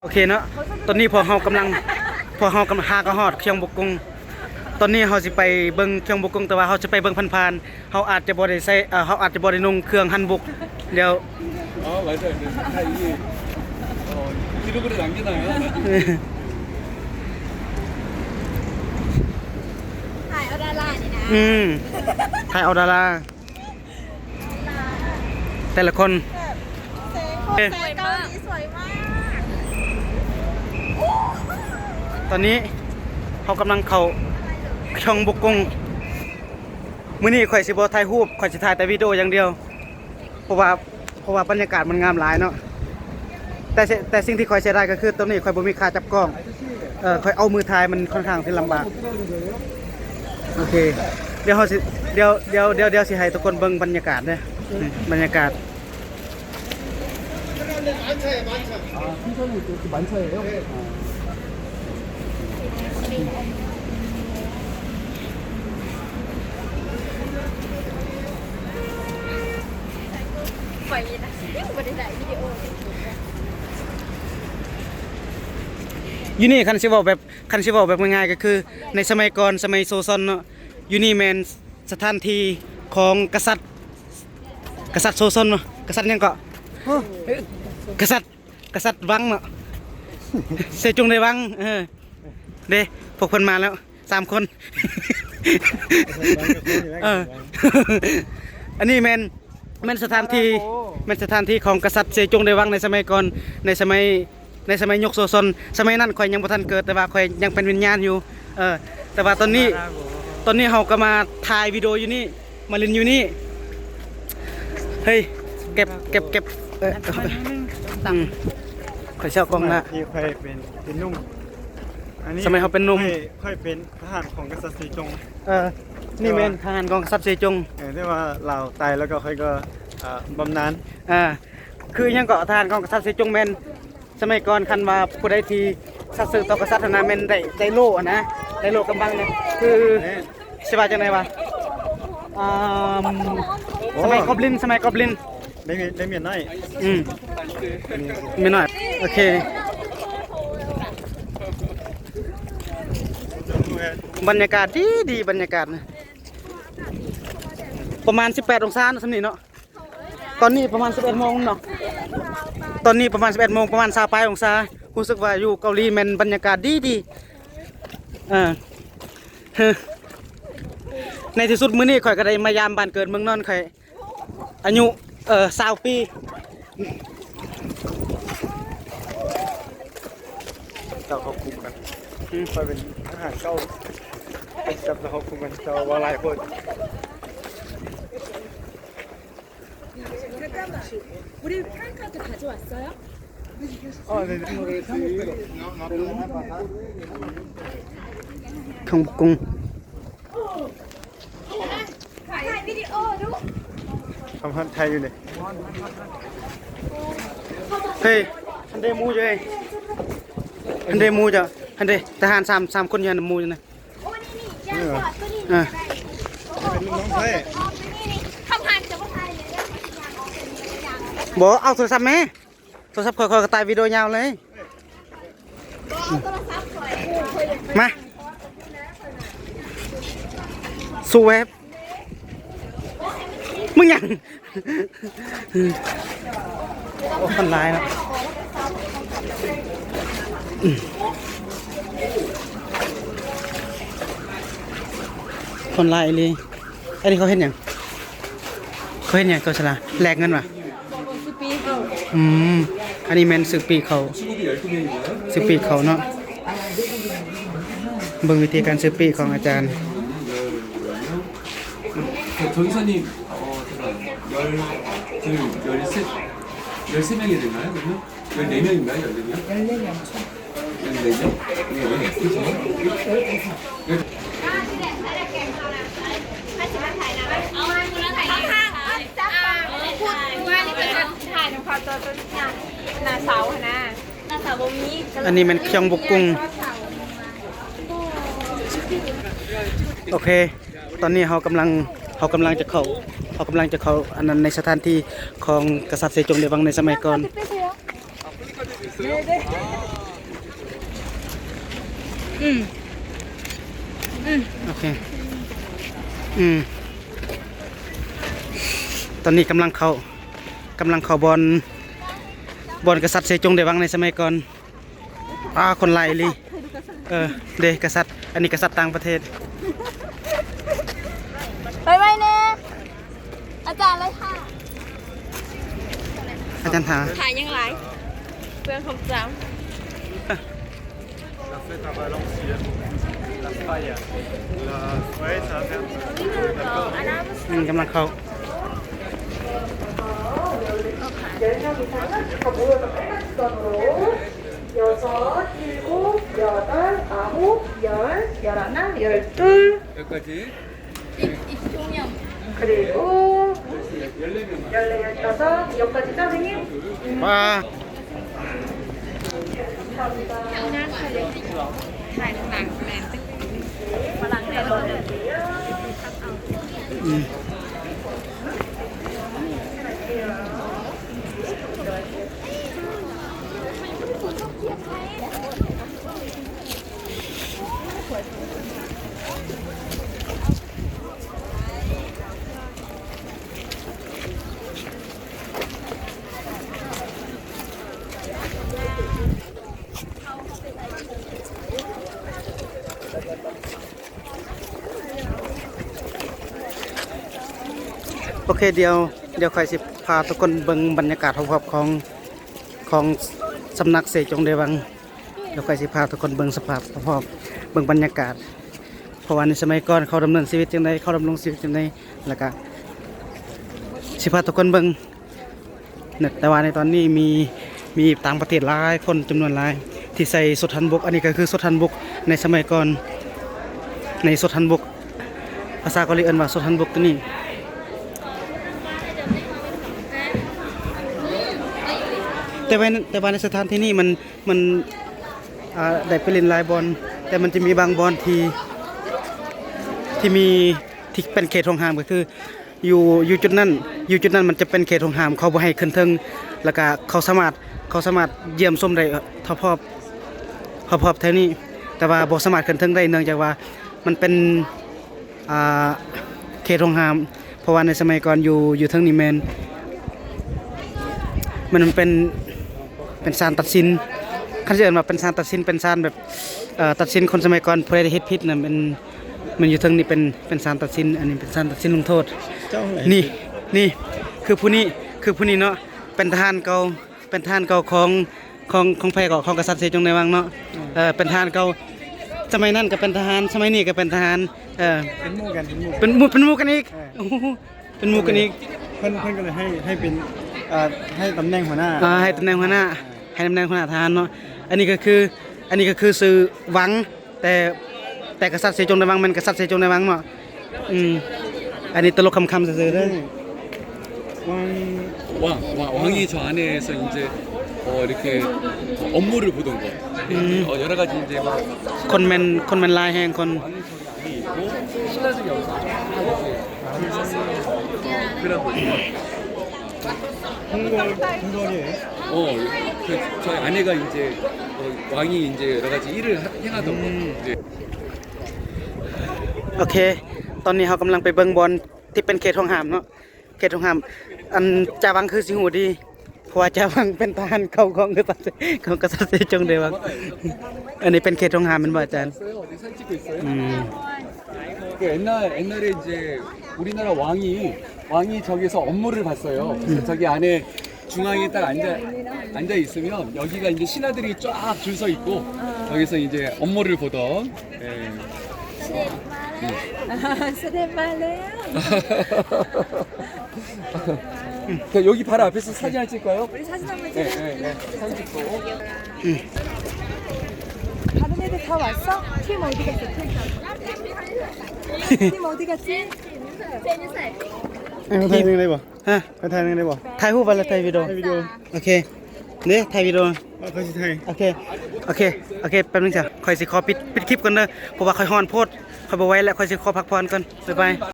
ໂອເຄເນາະ, ຕອນນີ້ພວກເຮົາກຳລັງ ພວກເຮົາກຳລັງຫາກໍຮອດຂຽງບົກກົງ. ຕອນນີ້ເຮົາຊິໄປເບິ່ງຂຽງບົກກົງ ແຕ່ວ່າເຮົາຈະໄປເບິ່ງຜ່ານໆ. ເຮົາອາດຈະບໍ່ໄດ້ໃສ່ ເອີ ເຮົາອາດຈະບໍ່ໄດ້ນຸ່ງເຄື່ອງຮັນບົກ. ດຽວ ຖ່າຍເອົາດາລານີ້ນະ ອືມ ຖ່າຍເອົາດາລາ ແຕ່ລະຄົນ ແບບແສງ ແສງເກົາຫຼີສວຍມາກ. ຕອນນີ້ເຮົາກຳລັງເຂົ້າຂຽງບົກກົງ. ມື້ນີ້ຂ້ອຍຊິບໍ່ຖ່າຍຮູບ, ຂ້ອຍຊິຖ່າຍແຕ່ວິດີໂອຢ່າງດຽວ ເພາະວ່າ ເພາະວ່າບັນຍາກາດມັນງາມຫຼາຍເນາະ. ແຕ່ ແຕ່ສິ່ງທີ່ຂ້ອຍເສຍດາຍກໍຄື ຕອນນີ້ຂ້ອຍບໍ່ມີຂາຈັບກ້ອງ. ເອີ ຂ້ອຍເອົາມືຖ່າຍມັນຄ່ອນຂ້າງທີ່ລຳບາກ. ໂອເຄ ດຽວເຮົາຊິ ດຽວ ດຽວ ດຽວ ດຽວຊິໃຫ້ທຸກຄົນເບິ່ງບັນຍາກາດເດີ. ນີ້ບັນຍາກາດ ຢູ່ນີ້ ຄັນຊິເວົ້າແບບ ຄັນຊິເວົ້າແບບງ່າຍໆ ກໍຄືໃນສະໄໝກ່ອນ ສະໄໝໂຊຊອນເນາະ, ຢູ່ນີ້ແມ່ນສະຖານທີ່ຂອງກະສັດ ກະສັດໂຊຊອນເນາະ. ກະສັດຫຍັງເກາະ? ຮະ? ກະສັດ ກະສັດວັງເນາະ ເຊຈົງໄດວັງ. ເອີ ເດ້ ພວກເພິ່ນມາແລ້ວສາມຄົນ. ເອີ ອັນນີ້ແມ່ນ ແມ່ນສະຖານທີ່ ແມ່ນສະຖານທີ່ຂອງກະສັດເຊຈົງໄດວັງໃນສະໄໝກ່ອນ ໃນສະໄໝ ໃນສະໄໝຍຸກໂຊຊອນ. ສະໄໝນັ້ນຂ້ອຍຍັງບໍ່ທັນເກີດ ແຕ່ວ່າຂ້ອຍຍັງເປັນວິນຍານຢູ່. ເອີ ແຕ່ວ່າຕອນນີ້ ຕອນນີ້ເຮົາກໍມາຖ່າຍວິດີໂອຢູ່ນີ້ ມາຫຼິ້ນຢູ່ນີ້. ເຮີ້ຍ ເກັບ ເກັບ ເກັບ ເອີ ອືມ ຂ້ອຍເຊາະກ້ອງລະ ທີ່ຂ້ອຍເປັນ ເປັນໜຸ່ມ ອັນນີ້ ສະໄໝເຮົາເປັນໜຸ່ມ ຂ້ອຍ ຂ້ອຍເປັນທະຫານຂອງກະສັດເຊຈົງ. ເອີ ນີ້ແມ່ນທະຫານຂອງກະສັດເຊຈົງ. ເອີ ແຕ່ວ່າລາວຕາຍແລ້ວກໍຂ້ອຍກໍ ເອີ ບຳນານ. ອ່າ ຄືຫຍັງເກາະ? ທະຫານຂອງກະສັດເຊຈົງແມ່ນ ສະໄໝກ່ອນ ຄັນວ່າຜູ້ໃດທີ່ສັດຊື່ຕໍ່ກະສັດຫັ້ນນະ ແມ່ນໄດ້ ໄດ້ໂລ່ຫັ້ນນະ ໄດ້ໂລ່ກຳບັງນະ ຄື ຊິວ່າຈັ່ງໃດວະ? ອ່າ ໂອ້ ສະໄໝກອບລິນ ສະໄໝກອບລິນ ໄດ້ເມຍ ໄດ້ເມຍນ້ອຍ. ອືມ ເມຍນ້ອຍ. ໂອເຄ ບັນຍາກາດດີໆ ບັນຍາກາດນະ ປະມານສິບແປດອົງສານະ ສ່ຳນີ້ເນາະ. ຕອນນີ້ປະມານສິບເອັດໂມງເນາະ ຕອນນີ້ປະມານສິບເອັດໂມງ ປະມານຊາວປາຍອົງສາ. ຮູ້ສຶກວ່າຢູ່ເກົາຫຼີແມ່ນບັນຍາກາດດີໆ. ເອີ ໃນທີ່ສຸດມື້ນີ້ຂ້ອຍກໍໄດ້ມາຢາມບ້ານເກີດເມືອງນອນຂ້ອຍ ອາຍຸ ເອີ ຊາວປີ. ເຈົ້າເຂົາຄຸມກັນ ອືມ ຂ້ອຍເປັນທະຫານເກົ່າ ຈັບເຈົ້າເຂົາຄຸມກັນ ເຈົ້າເວົ້າຫຼາຍໂພດ. 우리 프랑크한테 가져왔어요? 어, 네, 네. 네. ຂຽງບົກກົງ ຖ່າຍວິດີໂອດູ ທຳຮັດໄທຢູ່ນີ້. ເຮີ້ຍ ຫັ້ນເດໝູຢູ່ເຮີ້ຍ ຫັ້ນເດໝູເຈົ້າ ຫັ້ນເດທະຫານສາມ ສາມຄົນຢູ່ຫັ້ນ ໝູຢູ່ນະ. ໂອ້ ນີ້ ນີ້ ຢ່າຖອດຕົວນີ້ ອ່າ ນີ້ກໍໄດ້ ໂອ້ໂຫ ເປັນລູກນ້ອງແທ້ ນີ້ ນີ້ ຄຳຫັນຈະບໍ່ຖ່າຍເລີຍ ບໍ່ ເອົາໂທລະສັບແມ່ ໂທລະສັບຂ້ອຍ ຂ້ອຍກໍຖ່າຍວິດີໂອຍາວເລີຍ ບໍ່ ເອົາໂທລະສັບຂ້ອຍ ມາ ສະແວັບ ມຶງຫຍັງ? ໂອ້ ຄົນຫຼາຍເນາະ ຄົນຫຼາຍອີ່ຫຼີ. ອັນນີ້ເຂົາເຮັດຫຍັງ? ເຂົາເຮັດຫຍັງເຂົາຊະລະ? ແລກເງິນຫວາ? ອືມ ອັນນີ້ແມ່ນຊື້ປີ້ເຂົ້າ ຊື້ປີ້ເຂົ້າເນາະ. ເບິ່ງວິທີການຊື້ປີ້ຂອງອາຈານ. 자, 정의사님, 어, 잠깐, 열, 저희 열세, 열세 명이 되나요, 그러면? 열네 명인가요, 열네 명? 열네 명. 열네 명? 네, 네, 그렇죠. 네. ອັນນີ້ແມ່ນຂຽງບົກກຸງ. ໂອເຄ ຕອນນີ້ເຮົາກຳລັງ ເຮົາກຳລັງຈະເຂົ້າ ເຮົາກຳລັງຈະເຂົ້າ ອັນນັ້ນ ໃນສະຖານທີ່ຂອງກະສັດເຊຈົງໄດວັງໃນສະໄໝກ່ອນ. ອືມ ອືມ ໂອເຄ ອືມ ຕອນນີ້ກຳລັງເຂົ້າ ກຳລັງເຂົ້າບ່ອນ ບ່ອນກະສັດເຊຈົງໄດ້ວັງໃນສະໄໝກ່ອນ. ອ້າ ຄົນຫຼາຍອີ່ຫຼີ. ເອີ ເດ້ ກະສັດ ອັນນີ້ກະສັດຕ່າງປະເທດ. ໄວໆແດ່ ອາຈານເລີຍຄ່ະ ອາຈານຖາ ຖ່າຍຫຍັງຫຼາຍ ເປືອງຄວາມຈຳ. ອາ La fête à Valenciennes, la falla, la falla, ອືມ ກຳລັງເຂົ້າ. 여섯, 일곱, 여덟, 아홉, 열, 열하나, 열둘. 여기까지. 그리고 열네, 열다섯, 여기까지죠, 선생님? 와. 감사합니다. 음. ໂອເຄ ດຽວ ດຽວຂ້ອຍຊິພາທຸກຄົນເບິ່ງບັນຍາກາດຮອບໆຂອງ ຂອງສຳນັກເຊຈົງເດວັງ. ດຽວຂ້ອຍຊິພາທຸກຄົນເບິ່ງສະພາບຮອບໆ ເບິ່ງບັນຍາກາດ ເພາະວ່າໃນສະໄໝກ່ອນເຂົາດຳເນີນຊີວິດຈັ່ງໃດ ເຂົາດຳລົງຊີວິດຈັ່ງໃດ ແລ້ວກະຊິພາທຸກຄົນເບິ່ງ. ແຕ່ວ່າໃນຕອນນີ້ມີ ມີຕ່າງປະເທດຫຼາຍຄົນຈຳນວນຫຼາຍທີ່ໃສ່ຊຸດຮັນບົກ. ອັນນີ້ກໍຄືຊຸດຮັນບົກໃນສະໄໝກ່ອນ ໃນຊຸດຮັນບົກ ພາສາເກົາຫຼີເອີ້ນວ່າຊຸດຮັນບົກໂຕນີ້. ແຕ່ວ່າ ແຕ່ວ່າໃນສະຖານທີ່ນີ້ມັນ ມັນ ອ່າ ໄດ້ໄປຫຼິ້ນຫຼາຍບ່ອນ ແຕ່ມັນຈະມີບາງບ່ອນທີ່ ທີ່ມີ ທີ່ເປັນເຂດຫ່ວງຫ້າມ ກໍຄື ຢູ່ ຢູ່ຈຸດນັ້ນ ຢູ່ຈຸດນັ້ນມັນຈະເປັນເຂດຫ່ວງຫ້າມ ເຂົາບໍ່ໃຫ້ຂຶ້ນເທິງ ແລ້ວກະເຂົາສາມາດ ເຂົາສາມາດຢ້ຽມຊົມໄດ້ຮອບໆ ຮອບໆແຖວນີ້ ແຕ່ວ່າບໍ່ສາມາດຂຶ້ນເທິງໄດ້ ເນື່ອງຈາກວ່າມັນເປັນ ອ່າ ເຂດຫ່ວງຫ້າມ ເພາະວ່າໃນສະໄໝກ່ອນຢູ່ ຢູ່ເທິງນີ້ແມ່ນ ມັນເປັນ ເປັນສານຕັດສິນ ຄັນຊິເອີ້ນວ່າເປັນສານຕັດສິນ ເປັນສານແບບ ເອີ ຕັດສິນຄົນສະໄໝກ່ອນ ຜູ້ໃດເຮັດຜິດນະ ແມ່ນ ແມ່ນຢູ່ເທິງນີ້ເປັນ ເປັນສານຕັດສິນ ອັນນີ້ເປັນສານຕັດສິນລົງໂທດ. ເຈົ້າ ນີ້ ນີ້ ຄືຜູ້ນີ້ ຄືຜູ້ນີ້ເນາະ ເປັນທະຫານເກົ່າ ເປັນທະຫານເກົ່າຂອງ ຂອງ ຂອງໃຜກໍ ຂອງກະສັດເຊຈົງໄດວັງເນາະ. ອືມ ເອີ ເປັນທະຫານເກົ່າ ສະໄໝນັ້ນກໍເປັນທະຫານ ສະໄໝນີ້ກໍເປັນທະຫານ. ເອີ ເປັນໝູ່ກັນ ເປັນໝູ່ ເປັນໝູ່ ເປັນໝູ່ກັນອີກ. ເອີ ໂອ້ໂຫ ເປັນໝູ່ກັນອີກ ເພິ່ນ ເພິ່ນກໍເລີຍໃຫ້ ໃຫ້ເປັນ ເອີ ໃຫ້ຕຳແໜ່ງຫົວໜ້າ ອ່າ ໃຫ້ຕຳແໜ່ງຫົວໜ້າ ໃຫ້ຕຳແໜ່ງຫົວໜ້າທະຫານເນາະ. ອັນນີ້ກໍຄື ອັນນີ້ກໍຄືຊື່ວັງ ແຕ່ ແຕ່ກະສັດເຊຈົງໄດວັງແມ່ນກະສັດເຊຈົງໄດວັງເນາະ. ອືມ ອັນນີ້ຕະຫຼົກຂຳໆຊື່ໆເດີ. 음. 왕, 왕, 왕, 왕이 저 안에서 이제 어, 이렇게 업무를 보던 거. 음. 어, 여러 가지 이제 막 ຄົນແມ່ນ ຄົນແມ່ນຫຼາຍແຮງ ຄົນ 왕이 저기 안에 있고 신라들이 여기서 다 이제 그런 거예요. 어, 그 저희 아내가 이제 어, 왕이 이제 여러 가지 일을 하- 행하던 거. 음. 네. ໂອເຄ ຕອນນີ້ເຮົາກຳລັງໄປເບິ່ງບ່ອນທີ່ເປັນເຂດຫ່ວງຫ້າມເນາະ ເຂດຫ່ວງຫ້າມ. ອັນ ຈາວັງຄືຊິຮູ້ດີ ເພາະວ່າຈາວັງເປັນທະຫານເກົ່າຂອງກະສັດ ຂອງກະສັດເຊຈົງເດວັງ. ອັນນີ້ເປັນເຂດຫ່ວງຫ້າມແມ່ນບໍ່ອາຈານ? 음. 그 옛날, 옛날에 이제 우리나라 왕이, 왕이 저기서 업무를 봤어요. 그래서 저기 안에 중앙에 딱 앉아, 앉아 있으면 여기가 이제 신하들이 쫙 줄 서 있고 여기서 이제 업무를 보던. 예. 아, ສະແດງມາແລ້ວ. 자, 여기 바로 앞에서 사진 하나 찍을까요? 우리 사진 한번 예, 찍어요. 예, 예. 사진 찍고. 다른 애들 다 왔어? 팀 어디 갔어? 팀. 팀 어디 갔지? ເອົາ ຖ່າຍໜຶ່ງໄດ້ບໍ່? ຮະ? ໄປຖ່າຍໜຶ່ງໄດ້ບໍ່? ຖ່າຍຮູບໄວ້ແລ້ວຖ່າຍວິດີໂອ. ຖ່າຍວິດີໂອ. ໂອເຄ ເດ້ ຖ່າຍວິດີໂອ. ເອີ ຂ້ອຍຊິຖ່າຍ. ໂອເຄ ໂອເຄ ໂອເຄ ແປັບໜຶ່ງຈ້ະ ຂ້ອຍຊິຂໍປິດ ປິດຄລິບກ່ອນເດີ ເພາະວ່າຂ້ອຍຮ້ອນໂພດ ຂ້ອຍບໍ່ໄຫວແລ້ວ ຂ້ອຍຊິຂໍພັກຜ່ອນກ່ອນ. ບາຍບາຍ.